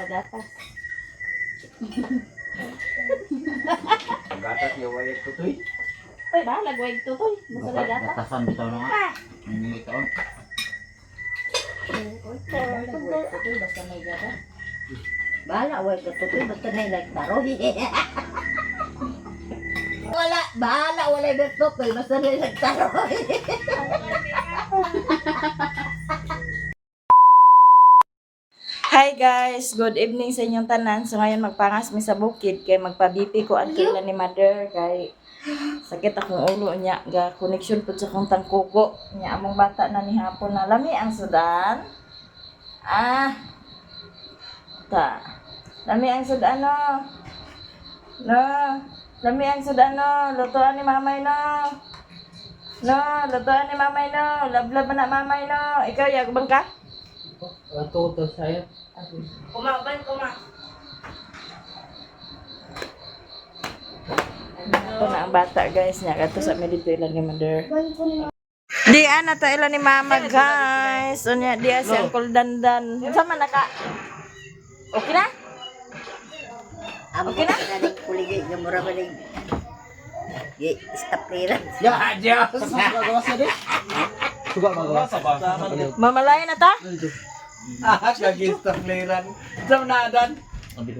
Pagatas. Gatas yung wayag tutoy. Uy, bahala, guwag tutoy. Basta na gatas. Gatasan bitaw na nga. Hindi taon. Bahala, guwag tutoy. Basta may gatas. Bahala, way katutoy, basta na nagtaro. Wala, bahala, wala nagtutoy, basta na nagtaro. Hi guys! Good evening sa inyong tanan. So ngayon magpangas mi sa bukid kay magpa-BP ko ang kila ni mother kay sakit akong ulo niya ga connection pud sa akong tangkuko niya among bata na ni hapon na lami ang sudan. Ah. Ta. Lami ang sudan no. No. Lami ang sudan no. Lutuan ni mamay no. No, lutuan ni mamay no. Lablab na mamay no. Ikaw yagbang ka? Ato saya. Ito na ang bata guys niya kadto sa mi dito ilan ni mother. Di ana ta ilan ni mama guys. Unya di si Uncle Dandan. Sama na ka? Okay na? Amo Okay na? na ni kuligay nga mura ba ning gi stop rira. Ya, Diyos! Magawas na din. Suga magawas. Mamalay na ta? Ah, kagista playeran. Sa naadan.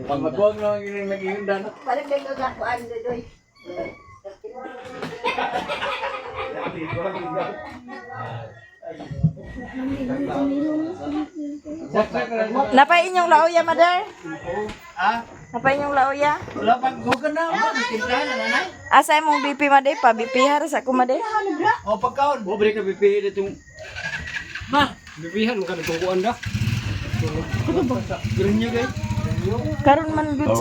Magwag na ang inyong nag-iundan. Parang kay ko kuan doy. Napay inyong laoya mother? Ah, Napay inyong laoya? wala pang gugan na. Timplahan na nanay. Asa imong BP made pa BP har sa ko made. O pagkaon. Bo break ka BP ditong Ma, Bibihan ka nagtungkuan da. Green nyo guys. Karon man gud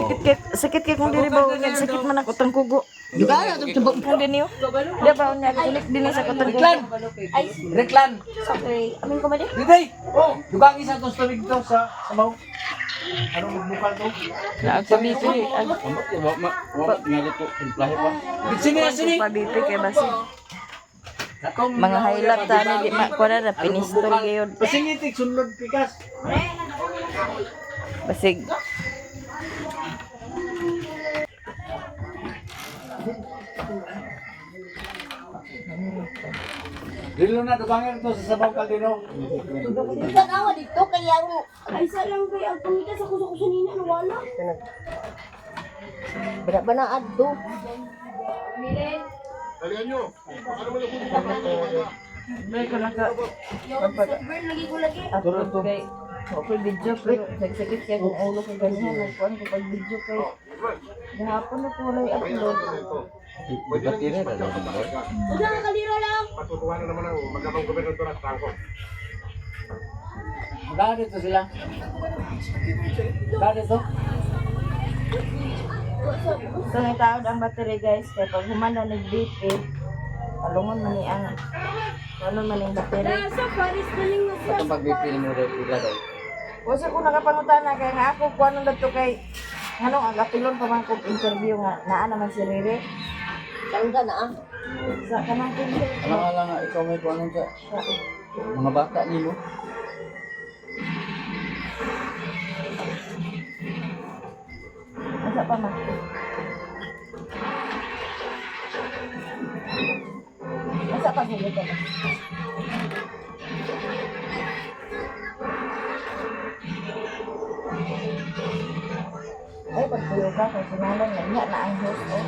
sakit kay kung diri ba unya sakit man ako tangkugo. Duga na tubog. Kan dinyo? Di ba unya kulik dinhi sa kutang kugo. Reklan. Reklan. Okay, amin ko made. Dito. Oh, dugang isa tong tubig to sa sabaw. Anong magbukal to? Naag pa BP. Ambot wa ma wa nga dito timplahe pa. Sini na sini. Pa BP kay basi. Katong Mga highlight tani di ma kuha na pinistol gyud. Pasingitik sunod pikas. Basig. Dilo na dugangan to sa sabaw kaldero. Duga na dito kaya ang Ay, sa lang kay ang pangita sa kusa-kusa nina nawala. Bra ba na adto? May ko lang ka. Burn lagi ko lagi. Upload kay ako video pero nagsakit kay kung ulo ko ganihan nagkuan ko pag video kay gahapon na ko walay upload. Batire ra daw. Wala ka kalira lang. Patutuwa na naman ang magabang gobernador at Franco. Magkano dito sila? Magkano dito? So nitaod ang battery guys kay pag human na nag BP palungon man ni ang ano man ang battery. Nasa Paris galing na siya. Katong pag BP mo daw pila daw. Usa ko nakapangutana kay nga ako kuan nang dadto kay nganong ang apilon pa man kog interview nga naa naman si Rere Tangga na ah. sa kanang kinsa Alam nga lang nga ikaw may kuan sa mga bata nimo. Asa pa ma? Asa pa gud ka? Ay, pagpuyo ka, kung sinalan, lanya na ang host, oh.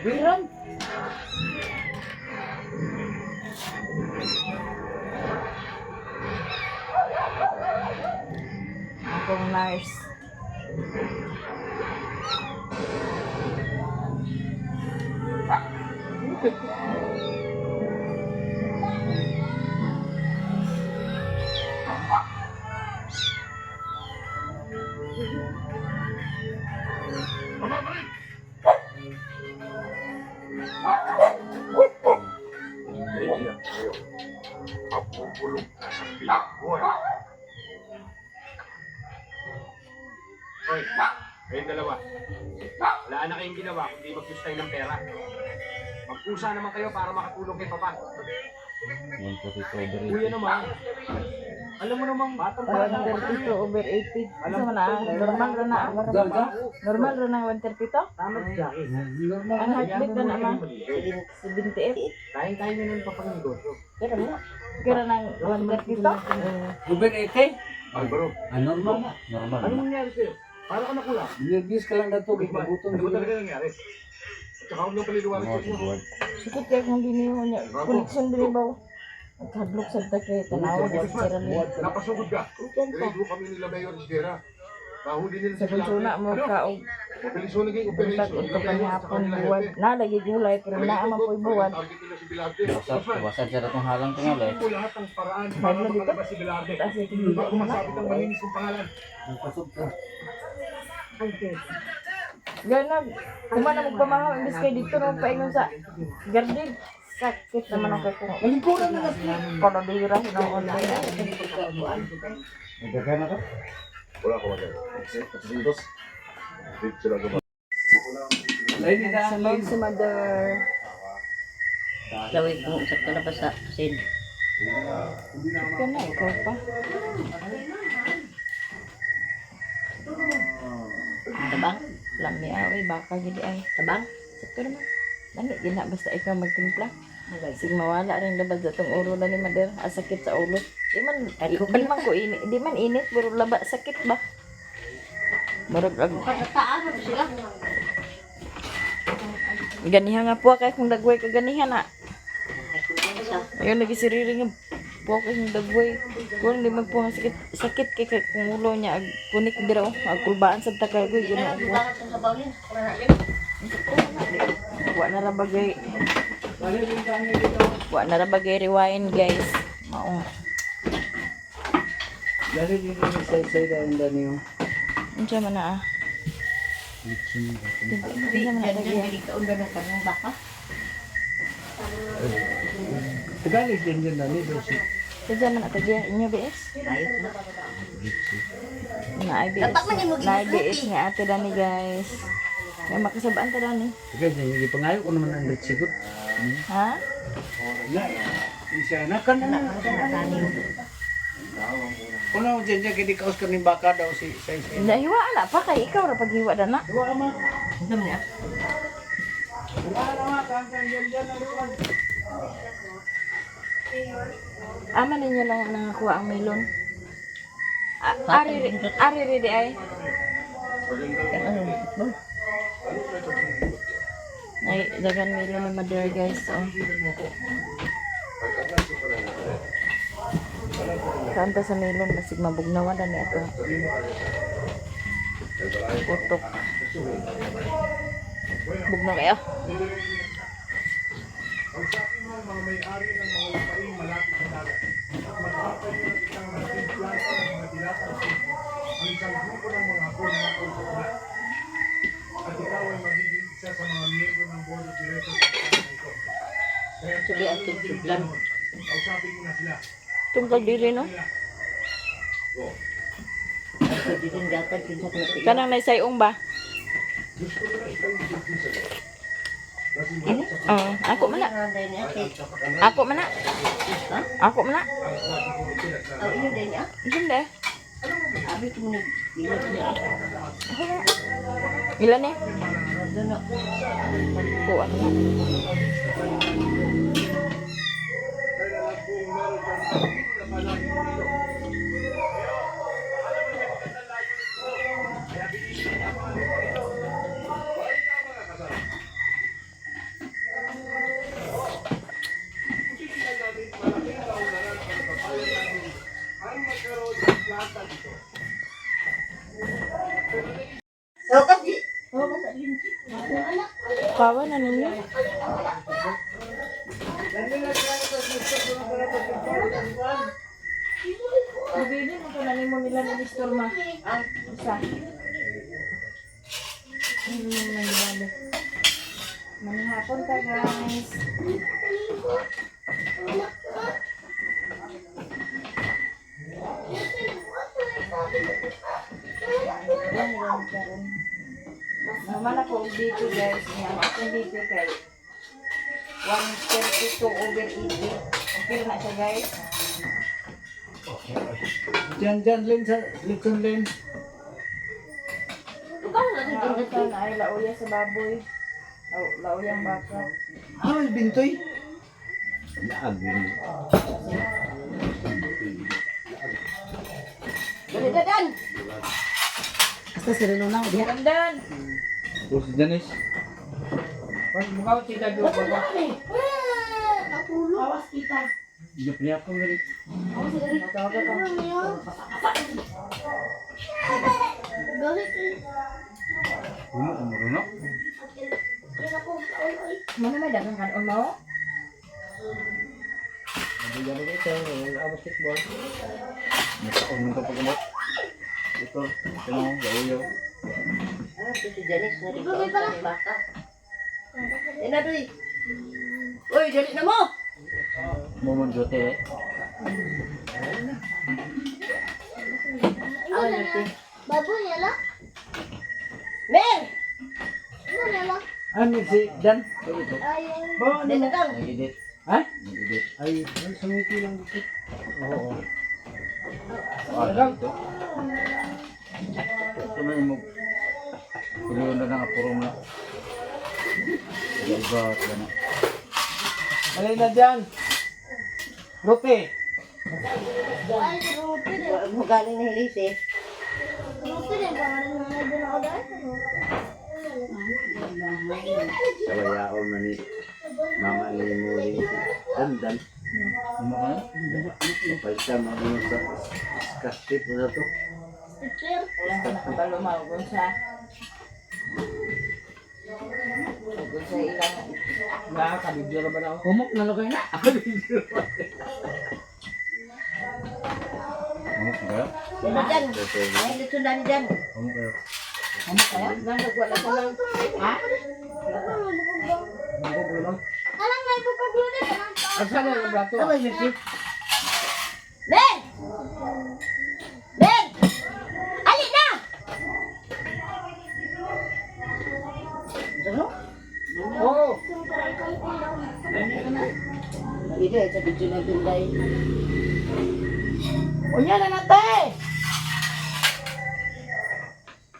Biran. Akong nurse. Mabubulog na sa bilanggo. Hoy, kayong dalawa. Wala na kayong ginawa kundi mag-use tayo ng pera. Magkusa naman kayo para makatulong kay Papa. 142 over Kuya naman, alam mo namang batang 132 over 80. Ano man na? Normal ra na. Normal ra na 132? Ang heartbeat na naman. 78. Kaya-kaya nyo nun pa pag negosyo. Kira mo. Kira ng 132? Over 80? Alvaro, Ah, normal na. Normal ano na. nangyari sa'yo? Para ka nakulang. Nervous ka lang dato, gibutong. Ano ba talaga nangyari? At saka huwag nang paliliwanag sa inyo. Sakit kaya kung diniho niya. Connection din ba? Nagkadlok sa kay tanaw. Napasugod ka. Diretso kami nila Mayor Rivera. Nahuli nila Sa kunsuna mo Ano? ka og Mabilis yung naging buntag operation. udto Nila Mayor at saka kanyapon nila buwan. Hepe. Na lagi gulay pero naa man po'y buwan. Target nila si Velarde. Iwasan siya datong halang tingali. Ko lahat ang paraan para Ano dito? makalabas si Velarde. Taas ay Bago masabit ang malinis kong pangalan. Ganag, kumana magpamahaw imbis kay dito no paingon sa garden. Sakit naman ang kay kung Malingkuran na kasi. Kolodira hinuon na. Nagagana ka? Wala ko magagawa. Pagsisindos. Dito sila gumawa. Lain na. Sunod si mother. Lawig mo usap ka na ba sa sin. Ikaw na, ikaw pa. Tabang? Lami away, baka gidi ay. Tabang? Sakto naman. Lami gina basta ikaw magtimpla. Sig mawala rin labad sa tong ulo na ni mother. Ah, sakit sa ulo. Di man ko init, di man init pero laba sakit ba? Murag ag Pagkataan mo sila. ganiha nga po kay kung dagway ka ganiha na. Ayun lagi si Riri nga po kay kung dagway. Kung di man po nga sakit sakit kay kay kung ulo niya ag kunik dira oh, ag kulbaan sa takay ko gina ko. Bakit ang sabaw niya? Wa na ra bagay. Wa na ra bagay rewind, guys. Mao. Dali din yung say-say dahil dani yung. Unsa man na ah? Unsa man na Diyan tagi? dili ka unda ng kanong baka. Tagalog din dyan dani. Dosi. Unsa man na tagi inyo BS? Ayos na. Na IBS. Dapat man yung Na IBS nga ate Dani, guys. May makasabaan ta Dani. Tagalog din. Yung pangayo ko naman ang rich siguro. Ha? Na. Isa na ka na. Kung na dyan dyan, kaya kaos ka ng baka daw si say-say. Nahiwa ala pa kay ikaw ra paghiwa dana. Duwa ka ma. Ano man niya? Wala na ma. Kang dyan dyan ang luwan. Ama ninyo lang nangakuha ang melon. Ari ari ri di ay. Ano? Ay, dagan melon ni mother, guys. Oh. Kanta sa melon basig mabugnawan na ni ato. Utok. Bugnaw kayo. Kausapin mo ang mga may-ari ng mga lupain malapit sa dagat at magpapatayo ng isang malaking planta ng mga dilata at sipon, ang isang grupo ng mga hapon na nakausap na. At ikaw ay magiging isa sa mga miyembro ng board of directors ng planta ito. Kaya Sige, ang tubtublan. kausapin mo na sila. Tungkol diri no. Pwede din gatag din sa kanila. Kanang may sayong ba? Ini? Oh, ako man na. Ako man na. Ako man na. Oh, inyo din niya. Hindi. Abi ko mo nag niya. Ilan eh? Doon na. Kuha na. Kawa na ninyo. Bibili mo ko na nimo nila ni Mr. Ma. Isa. Ano mo nang balo. Manihapon ka, guys. Yan, yan, karon. Naman ako og dito, guys. Nga, ang akong dito kay 132 over 80. Okay na siya, guys. Diyan, diyan, Lin, sa Litson Lin. Naunta na ay lauya sa baboy. Lauyang baka. Ah, may bintoy. Laag yun. Dali na dan. Basta si Luna diha. Dandan! Tapos si Janice. Mukha ko tita Jo. Awas kita. Hindi pa niya ako galit. Gawin ko. Umo, umuro no? Muna may dagang kanon mo? Nabigyan ito, wala basketball. Nataon ng kapag-umot. Ito, ito mo, gauyo. Ah, si Janice na dito ang baka. Yan na doy. Uy, dali na mo. Momon jote eh. Ano na? Baboy nila? Mel! Ano nila? Ano si Dan? Ayaw. Ba, ano? Dali na kang. Nag-edit. Ha? Nag-edit. Ay, sumiti lang dito. Oo. Ah, dito. Ito na yung mag... Puliwan na lang, apuro mo na. Iba, ito na. Alin na dyan? Rupi. Ay, rupi din. Mo galing na hilis eh. Rupi din. Pangalan na din ako dahil. Sawayaon na ni Mama ni Muri. Dandan. Ano ka na? Kapalita mo sa skastip na to. Sticker. Wala ka nakabalo maugol sa. Ugol sa ilang. Nakakabidyo na ba na ako? Humok na lugay na. Ano kayo? Dali na dyan. Ay, dito na ni dyan. Ano kayo? Humok kayo? Lang nagwala sa lang. Ha? Alam may bukog-lulit. Anong taas? Ang sana yung brato. Ano yung Mercy? Mel! Mel! Ali na! Ano? Oo. Ito eh, sa video na pinday. Unya na na te.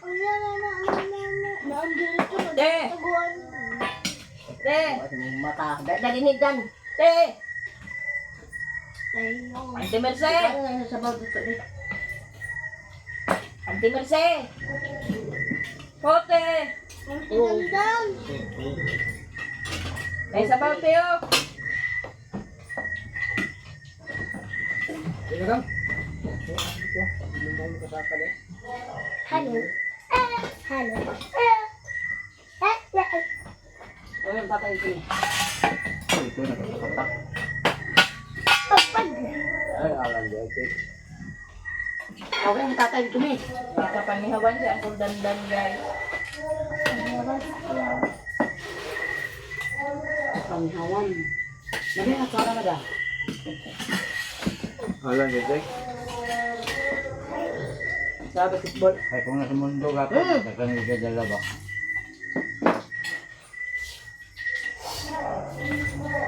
Ano na na na na na. Naambil ito. Te! Taguan. Te! Mata. Dali ni dyan. Te! Ay, no. Auntie Merce! Ano sa sabaw dito eh. Auntie Merce! Pote! Ang tinandang. May sabaw, Teo! Sige kang. Hello. Eh, hello. Eh, eh, eh. Uy, ang tatay ko. Ito, nakakatak. Pagpag. Ay, alam di ate. Okay, ang tatay ko ni. Nakapangihawan siya ang dandan, guys. Panghawan. Nabi na tsara na da. Alam di ate. Sa basketball. Ay, kung nasa mundo ka, nagkaroon ka dala ba?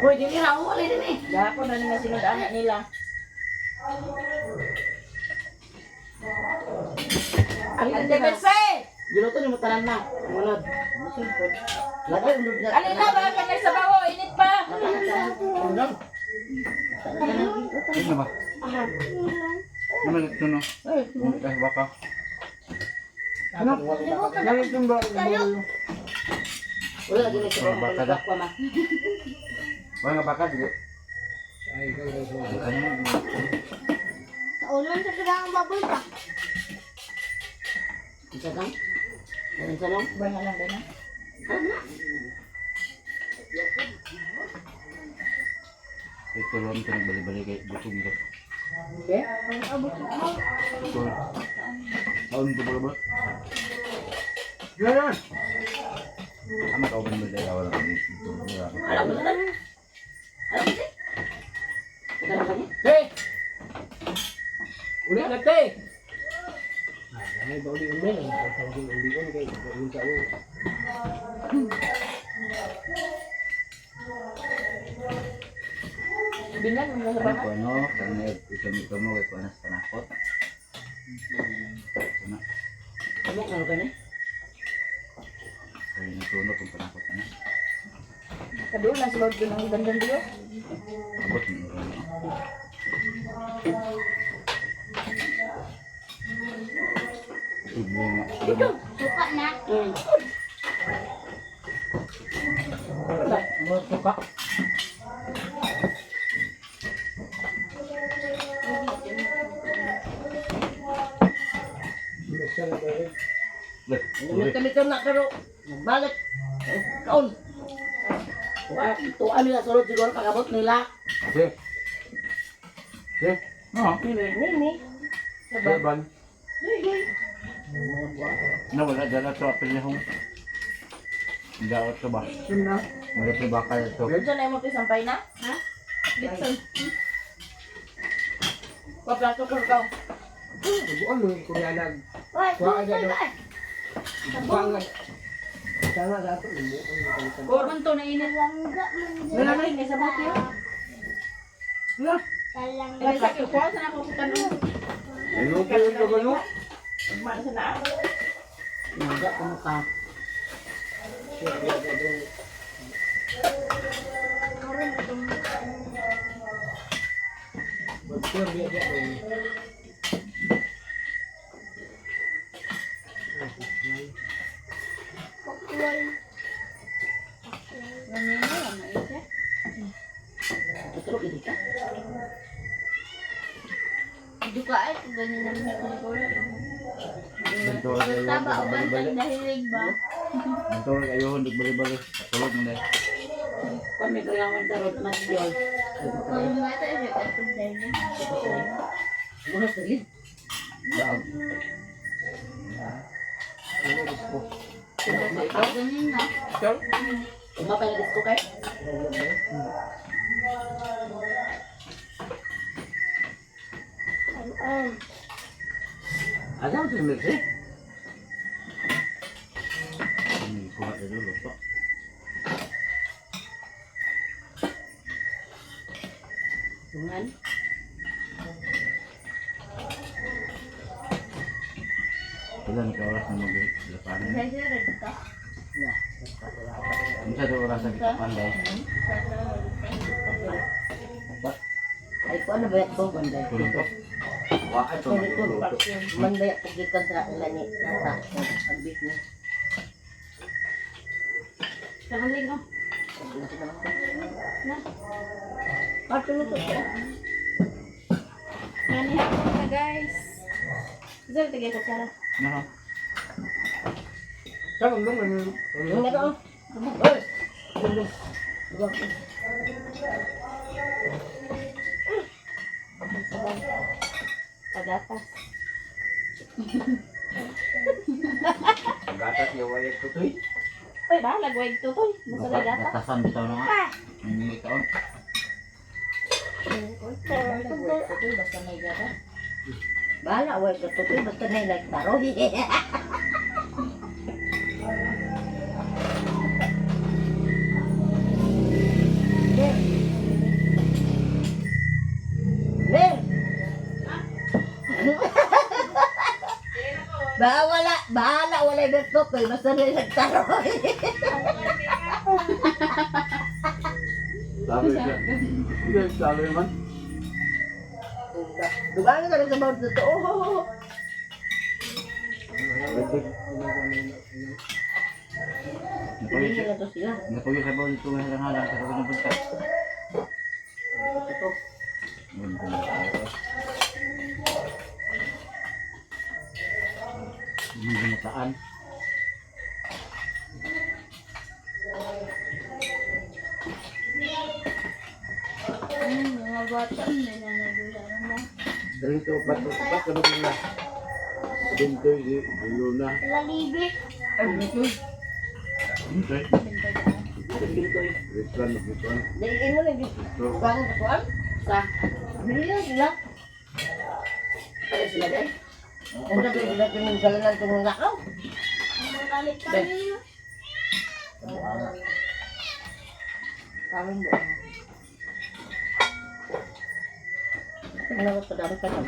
Uy, dili ra wala din eh. Gahapon na nila sinod anak nila. Ali Auntie Merce! Giluto ni mo tanan na. Munod. Lagi ulod na. Alin na ba? Kanay sa bawo, init pa! Ano? Ano ba? Ano ito no? Ay, baka. Ano? Langit yung ba? Wala din sa Mga baka da. ma. Mga baka, di. Ay, ikaw ikaw. Ano? Kaunan sa kailangan baboy pa. Isa kang. Ano sa long? Ba nga lang din, ha? Ito lang ito nagbalik-balik kay butong to. Okay. Ito. Taon to ba ba? Yan. Ama ka open mo dahil wala kami ito. Alam mo na. Alam mo na. Alam mo na. Te! Uli na te! Ay, ba uli uli? Ang tawag yung uli uli kay uli ka uli. Binan mo sa Ano baba. ko ano? Kaya ito mo kay kuha na sa panakot. Ito na. Ano ka na? Kaya natunog kung panakot na. Kaduol na sa lord ng dandan diyo. Abot ng ulo na. Hindi nga. Suka na. Mga tuka. Limit-limit na pero balik. Kaon. Tuwa nila sulod siguro pagabot nila. Si. Si. No. Nini. Ban. Nawala dala to apel niya hong. Daot to ba? Wala to bakal to. Unsa na imong sampay na? Ha? Litson. Paplato ko ikaw. Buon mo yung kuryanag. Wai, Kuha ka wai, do. wai. Tanga. Tanga sa ato. Lumuon. Kurman to na init. Langga man dyan. Wala na rin sa buti. Talangga. Ay, sa kuha sa ako ko tanong. Ano ko yung gano? Ugma na sa naa. Naga ko ka. Magkur biya biya. Pakwal. Tutulog ini ka. Duka ay, ganyan naman ako siguro. Bentor kayo. Taba o bantag dahilig ba? Bentor kayo hindi bali-bali. Tulog mo na. Kung may kailangan karon mas yol. Kung mata siya katong dahilig. Bukas na gid. Daag. Ganyan na. Umapay na disco kay. Asa mo si Mercy? Hindi ko ka dulo to. Tungan. Wala ni ka oras na maglapanan. Kasi rin ka. Unsa do oras na gitapan dai? Ay ko ano ba ko banday. Tulog to. Wa to Tulog. Manday ko gikan sa ila ni nata. Agbit ni. Tangaling oh. Na. Patulog ko. Nani hapon na guys. Zal tagay ko para. No. Tanga mo. Yung na ko. Oy. Pagatas. Gatas niya wala tutoy. Uy, balag wag tutoy. Basta gata. Gatasan bitaw na nga. May taon. Basta may gata. Bahala way ka tutoy basta na like taro. Ler. Ba wala, bahala wala berto koy basta na nagtaro. Sabi siya. Hindi, sabi man. Dugang na sa bawd to. Oh. Napuyo na to sila. Napuyo sa bawd dito nga halang sa kabila ng punta. Ito. Yung ginataan. Mga bata, hindi na nagula na. Dito, ba't ba't ka na? Dito, dulo na. Lalibi. Dito, Bintoy. Ritwan, ritwan. Dili mo na dugang sa kuan. Sa Bili lang sila. Pare sila dai. Una kay sila kung galanan tong lakaw. Magalit kami. Karon mo. Tingnan ko pa dami pa lang.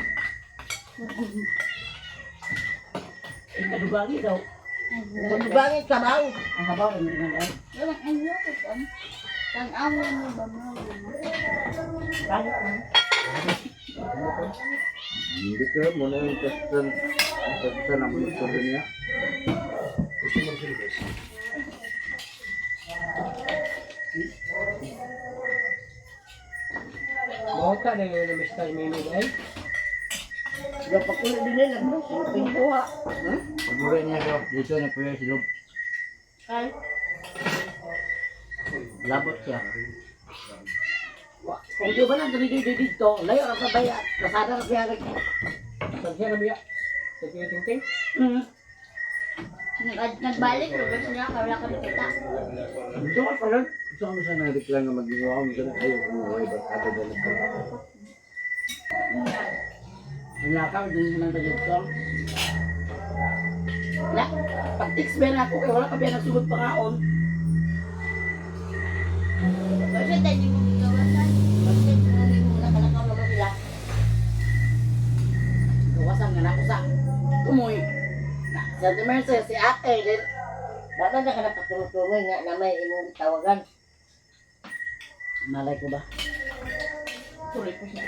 Kadugangi daw. Kadugangi sabaw. Ang sabaw hindi man ay. Wala ang lupit ang. Tanawa mo ba mo? Hindi ko muna yung testan. Ang testan ang gusto niya. Gusto mo sila guys. Mota na yun na Mr. Mimi ay. Dapat ulit din nila. Kuha. Pagmura niya daw. Dito na po yung silog. Ay. Labot siya. Kung di ba nang dito dito, layo ra pa baya. Kasada ra siya. Tagsiya na biya. Tagsiya ting-ting. Nagbalik ro ba siya kay wala ka nakita. Dito ka pa lang. Gusto ko sana nagreklam nga mag-iwa ko. Minsan ayaw kumuha. Barkada dyan na po. Ang lakaw din naman ba dito? Na, pag text ba na ako kay wala pa biya nagsugod pa kaon. Kasi tayo mo gigawasan. Kasi mo nakalakaw naman sila. Gawasan nga na ako sa tumoy. Na, si Ate Merce, si Ate, din. Baka na ka nakatulong nga na may imong tawagan. Malay ko ba? Tuloy ko siya.